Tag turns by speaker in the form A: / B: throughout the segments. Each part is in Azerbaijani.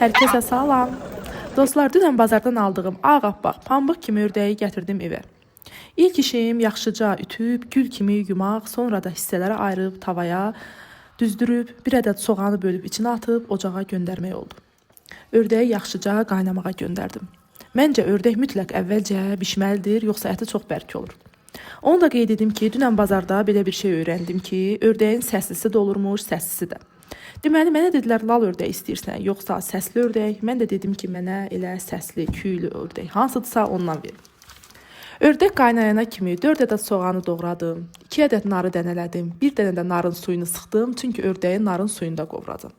A: Hər kəsə salam. Dostlar, dünən bazardan aldığım ağappaq pambıq kimi ördəyi gətirdim evə. İlk işim yaxşıca ütüb, gül kimi yumaq, sonra da hissələrə ayırıb tavaya düzdürüb, bir ədəd soğanı bölüb içinə atıb ocağa göndərmək oldu. Ördəyi yaxşıca qaynamağa göndərdim. Məncə ördək mütləq əvvəlcə bişməlidir, yoxsa əti çox bərk olur. Onu da qeyd edim ki, dünən bazarda belə bir şey öyrəndim ki, ördəyin səslisi də olurmuş, səssisi də. Deməli, mənə dedilər lal ördək istəyirsən, yoxsa səsli ördək? Mən də dedim ki, mənə elə səsli, küylü ördək hansıdırsa ondan verin. Ördək qaynayana kimi 4 ədəd soğanı doğradım, 2 ədəd narı dənələdim, bir dənə də narın suyunu sıxdım, çünki ördəyi narın suyunda qovuracam.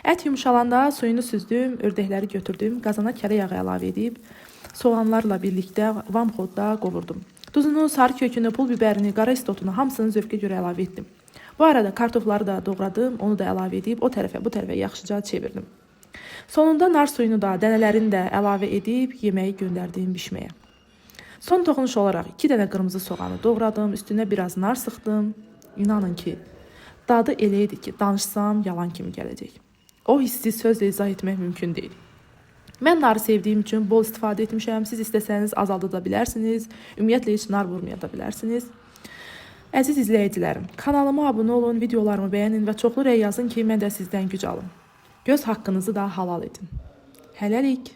A: Ət yumşalanda suyunu süzdüm, ördəkləri götürdüm, qazana kərə yağı əlavə edib soğanlarla birlikdə vamxodda qovurdum. Duzunu, sarı kökünü, pul bibərini, qara istotunu hamısını zövqə görə əlavə etdim. Bu arada kartofları da doğradım, onu da əlavə edib o tərəfə, bu tərəfə yaxşıca çevirdim. Sonunda nar suyunu da, dənələrini də əlavə edib yeməyi göndərdim bişməyə. Son toxunuş olaraq 2 dənə qırmızı soğanı doğradım, üstünə biraz nar sıxdım. İnanın ki, dadı elə idi ki, danışsam yalan kimi gələcək. O hissi sözlə izah etmək mümkün deyil. Mən narı sevdiyim üçün bol istifadə etmişəm. Siz istəsəniz azalda da bilərsiniz. Ümumiyyətlə heç nar vurmaya da bilərsiniz. Əziz izləyicilərim, kanalıma abunə olun, videolarımı bəyənin və çoxlu rəy yazın ki, mən də sizdən güc alım. Göz haqqınızı da halal edin. Hələlik.